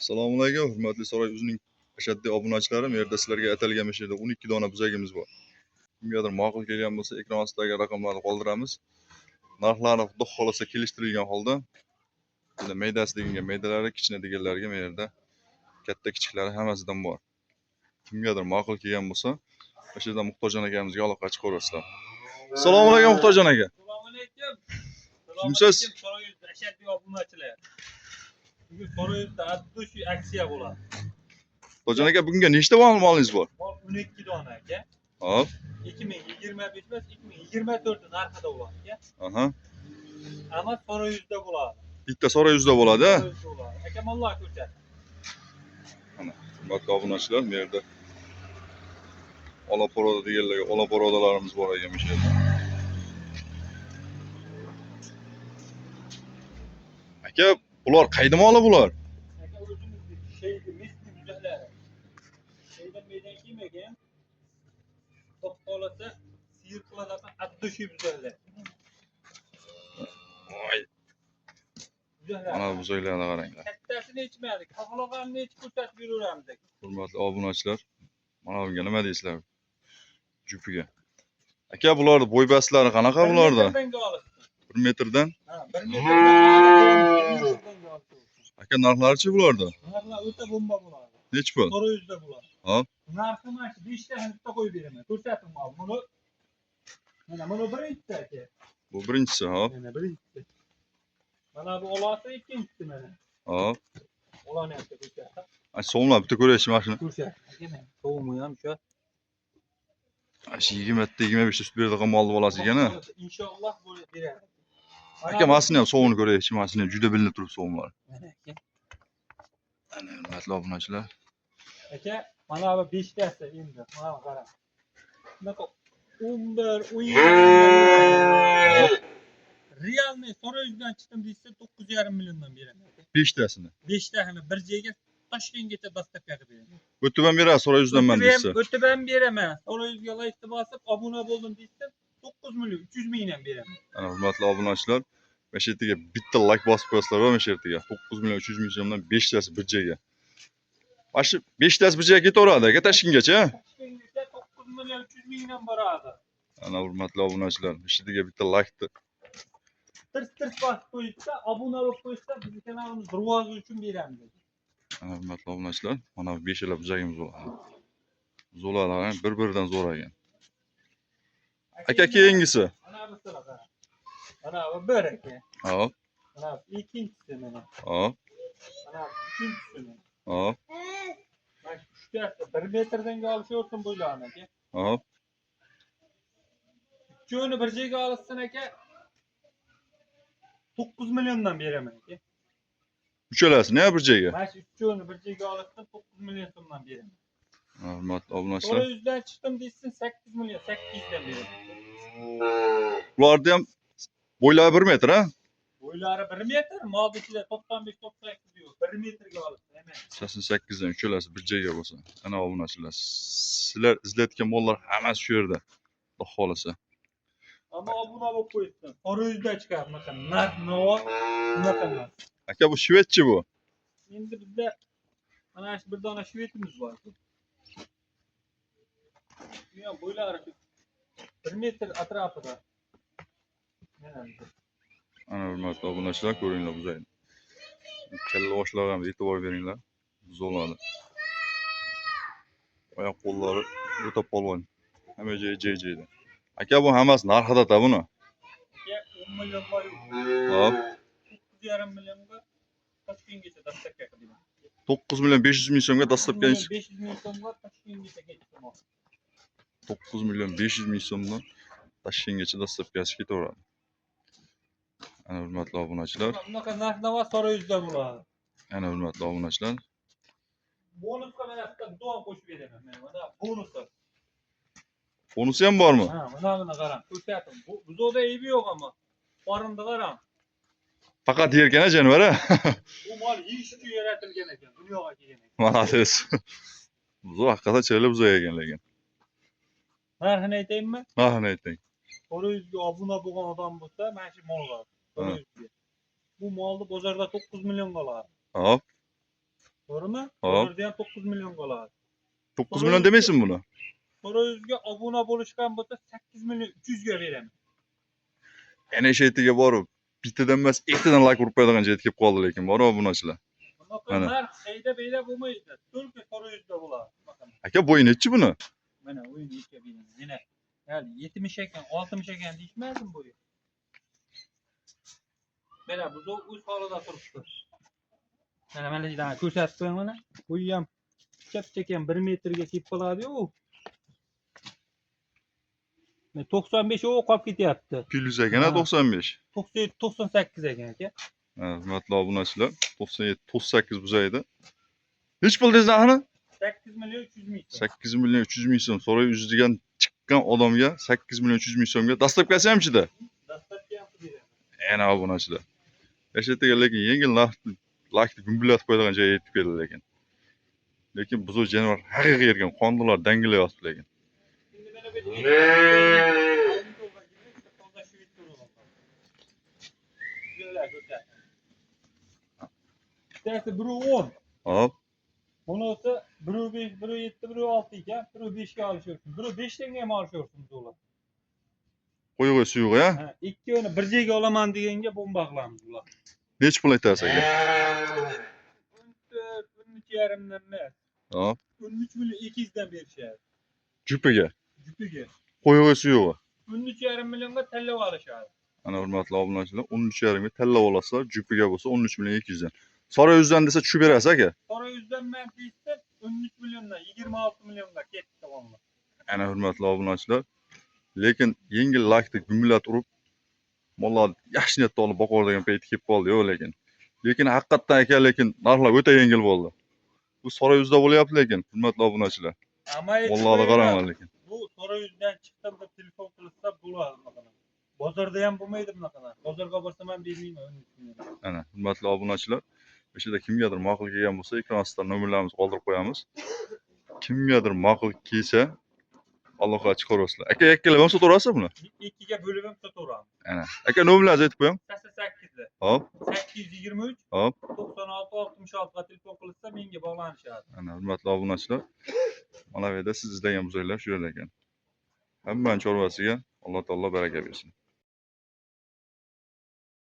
Assalomu alaykum, hurmatli Saroy o'zining ashaddiy obunachilari. Bu yerda sizlarga atalgan mana shu yerda 12 dona buzagimiz bor. Kimgadir ma'qul kelgan bo'lsa, ekran ostidagi raqamlarni qoldiramiz. Narxlari xudo xolasa kelishtirilgan holda. Endi maydasi deganga maydalari, kichkina deganlarga bu yerda katta kichiklari hammasidan bor. Kimgadir ma'qul kelgan bo'lsa, o'sha yerdan Muxtorjon akamizga aloqa chiqaverasizlar. Assalomu alaykum, Muxtorjon aka. Assalomu alaykum. Kimsiz? Saroy ashaddiy obunachilar. Bugun Saroyda addushi aksiya bo'ladi. Muxtorjon aka, bugunga nechta molingiz bor? Mol 12 dona aka. Hop. 2025 emas, 2024 narxida bo'ladi aka. Aha. Amma Saroyda bo'ladi. Bitta Saroy yuzda bo'ladi, a? Saroyda bo'ladi. Aka, mollar ko'rsat. Mana, hurmatli obunachilar, bu yerda ola порода deganlarga ola порода larimiz bor ekan o'sha yerda. Aka, bular qayda moli bular? Aka, o'zimizni sheydi местный buzoqlari. Sheydan meydan kim ekan? Xudo xolasa siyir qiladigan addushi buzoqlar. Voy, Buzoqlar. mana buzoqlarni qaranglar. Kattasini ichmadik. Xohlaganini ichib ko'rsatib yuraveramiz aka. Hurmatli obunachilar, mana bunga nima deysizlar? Jupiga. Aka, bularni bo'y bastlari qanaqa bularda? Bir metrdan olishdi. 1 metrdan. Ha, 1 metrdan olishdi. Aka, narxlari-chi bularda? Narxlar o'ta bomba bo'ladi. Nechi pul? To'rt yuzda bo'ladi. Hop. Narxi mana shu 5 ta bitta qo'yib beraman. Ko'rsating mol. Buni mana buni birinchisi aka. Bu birinchisi, hop. Mana birinchisi. Mana bu olasi ikkinchisi mana. Hop. Olani ham ko'rsat. Ay, so'mlar bitta ko'raychi mana shuni. Ko'rsat. Aka, mana sovumi ham shu. Shu 20 ta 25 ta sut beradigan molni bolasi ekan, a? Inshaalloh bo'lib beradi. Aka, mana ham sovuni ko'raychi, mana ham juda bilinib turibdi sovunlar. Mana aka. Ana, hurmatli obunachilar. Aka, mana bu 5 tasi endi. Mana bu qarang. Bunaqa 11, 17 Realniy Saroydan chiqdim deysa 9,5 milliondan beraman aka. 5 tasini. 5 tasini bir joyga Toshkentgacha dostavka qilib beraman. O'tib ham beradi, Saroy yuzdanman O'tib ham, desa. o'tib ham beraman. Saroyga laykni bosib obuna bo'ldim deysa 9 million 300 mingdan beraman. Ana, hurmatli obunachilar, mana shu yerga bitta like bosib qo'yasizlar va mana shu yerga 9 million 300 ming so'mdan 5 tasi bir joyga. Mana shu 5 tasi bir joyga ketaveradi aka Toshkentgacha. Toshkentgacha 9 million 300 mingdan boradi. Ana, hurmatli obunachilar, mana shu yerga bitta like Tirs tirs bosib qo'yishsa, obuna bo'lib qo'yishsa, bizni kanalimiz rivoji uchun beramiz. Ana, hurmatli obunachilar, mana bu beshalab buzagimiz bo'ladi. Zo'rlar qarang, bir-biridan zo'r ekan. Aka, keyingisi. Mana bu sira. Mana bu bir aka. Hop, Mana bu ikkinchisi mana. hop, Mana bu uchinchisi mana. hop, Mana shu uchtasi 1 metrdan olishaversin bo'ylarini aka. hop. Uchovini bir joyga olishsin aka. 9 milliondan beraman aka. Uchalasini ya bir joyga. Mana shu uchovini bir joyga olishsin 9 million so'mdan beraman. Ana, hurmatli obunachilar. To'rt yuzdan chiqdim deysin 8 million 800 dan beraman. Bularni ham bo'ylari 1 metr, ha? Bo'ylari 1 metr, molni ichida 95 98 yo'q. 1 metrga olishsin hemen. 88 dan uchalasi bir joyga bo'lsa. Ana, obunachilar, sizlar izlayotgan mollar hammasi shu yerda. Xudo xolasa. Ammo obuna bo'lib qo'yishsin. To'rt yuzdan chiqadi bunaqa narx navo bunaqa narx. Aka, bu shvedchi bu. Endi bizda mana shu bir dona shvedimiz bor. Bu ham bo'ylari shu 1 metr atrofida. Mana bu. Ana, hurmatli obunachilar, ko'ringlar buzayni. Kalla boshlarga ham e'tibor beringlar. Buzovlarni. Oyoq qo'llari o'ta polvon. Hamma joyi joy-joyida. Aka, bu hammasi narxida buni. Aka, 10 million bor yo'q. Hop. 9,5 millionga Toshkentgacha dostavka qilaman. 9 million 500 ming so'mga доставка. 9 million 500 ming so'mga Toshkentgacha ketsin. 9 million 500 ming so'mdan Toshkentgacha доставка si ketaveradi. Ana, hurmatli obunachilar, Bunaqa narx navo Saroy yuzda bo'ladi. ana, hurmatli obunachilar. Bonusga mana bitta don qo'shib beraman. Mana mana bonusi. Bonusi ham bormi? Ha, mana buni qarang. Ko'rsating. Bu buzovda aybi yo'q ammo. Qorinni qarang. Faqat yerkan jonivor, a? Bu mol yeyish uchun yaratilgan ekan, dunyoga kelgan ekan. Молодец. Buzov haqiqatan chiroyli buzov ekan lekin. Narxini aytayinmi? Narxini ayting. To'rt yuzga obuna bo'lgan odam bo'lsa, mana shu molga. To'rt yuzga. Bu molni bozorda 9 millionga oladi. Hop. To'g'rimi? Hop. Bozorda ham 9 million qoladi. 9 million demaysizmi buni? Saroy yuzga obuna bo'lishgan bo'lsa 8 million 300 ga beraman. Yana shetiga borib, bittadan emas, ikkitadan layk urib qo'yadigan joyga kelib qoldi lekin bor obunachilar. Bunaqa Mana. Narx qayda beyda bo'lmaydi. Только Saroy yuzda bo'ladi. Bunaqa. Aka, bo'yi nechi buni? Mana o'yin necha beraman. Mana hali 70 ekan, 60 ekan deyishmadim bo'yi. Mana buzov o'z holida turibdi. Mana mana yerdan ko'rsatib qo'ying mana. Bo'yi ham chap-chakam 1 metrga kelib qoladi-yu. Mana 95 o qolib ketyapti. Plyus ekan, ha, Ha. 95. 97 98 ekan aka. Ha, hurmatli obunachilar, 97 98 buzaydi. Nech pul dedingiz narxini? 8 million 300 ming so'm. 8 million 300 ming so'm. Saroy yuz degan chiqqan odamga 8 million 300 ming so'mga dastlabkasi ham ichida. Dastlabki ham qilib beraman. Ana obunachilar. Yashatiga lekin yengil narx laykni gumbillatib qo'yadigan joyga yetib keldi lekin. Lekin buzov jonivor haqiqiy erkan, qondilar dangilayapti lekin. Şimdi mana bu yerda toza shved turib. Güzel ko'rsat. Bittasi 1.10. Hop, Bunisi 1.5, 1.7, 1.6 ekan, 1.5 ga olishaversin. 1.5 tanga ham olishaversin bular. qo'yig'i suyug'i ha. Ha, ikkovini bir joyga olaman deganga bomba qilamiz bular. Nech pul aytasiz aka? 14, 13,5 dan emas. Hop, 13 million 200 dan berishadi. jupiga. Jupiga. Qo'yig'i suyug'i. 13,5 millionga tanlab olishadi. Ana hurmatli obunachilar, 13,5 ga tanlab olasizlar, jupiga bo'lsa 13 million 200 dan. Saroy yuzdan desa tushib berasiz aka. Qora yuzdan men deyishsa 13 milliondan 26 millionga ketdi vallahi. Ana hurmatli obunachilar, lekin yengil laykni gumbillat urib, mollarni yaxshi niyatda olib boqaveradigan payti kelib qoldi yo'q lekin. Lekin haqiqatdan aka, lekin narxlar o'ta yengil bo'ldi. Bu saroy yuzda bo'lyapti lekin, hurmatli obunachilar. Ama aytib Mollarni qo'yinglar, qaranglar lekin. Bu Saroy yuzdan chiqdim deb telefon qilsa bo'ladi bunaqa. Bozorda ham bo'lmaydi bunaqa narx. Bozorga borsam ham bermayman 13 million. Ana hurmatli obunachilar, o'sha yerda kimgadir ma'qul kelgan bo'lsa, ekran ostida nomerlarimizni qoldirib qo'yamiz. Kimgadir ma'qul kelsa, aloqa chiqarasizlar. Aka, yakkalab ham sotaverasiz buni? Ikkiga bo'lib ham sotaveramiz. Ana. Aka, nomerlarni aytib qo'ying. 88 Hop, 823 hop. 96 66 ga telefon qilsa menga bog'lanishadi. Ana hurmatli obunachilar, mana bu yerda siz izlagan buzaklar shu yerda ekan. Hammani chorvasiga Alloh taolo baraka bersin.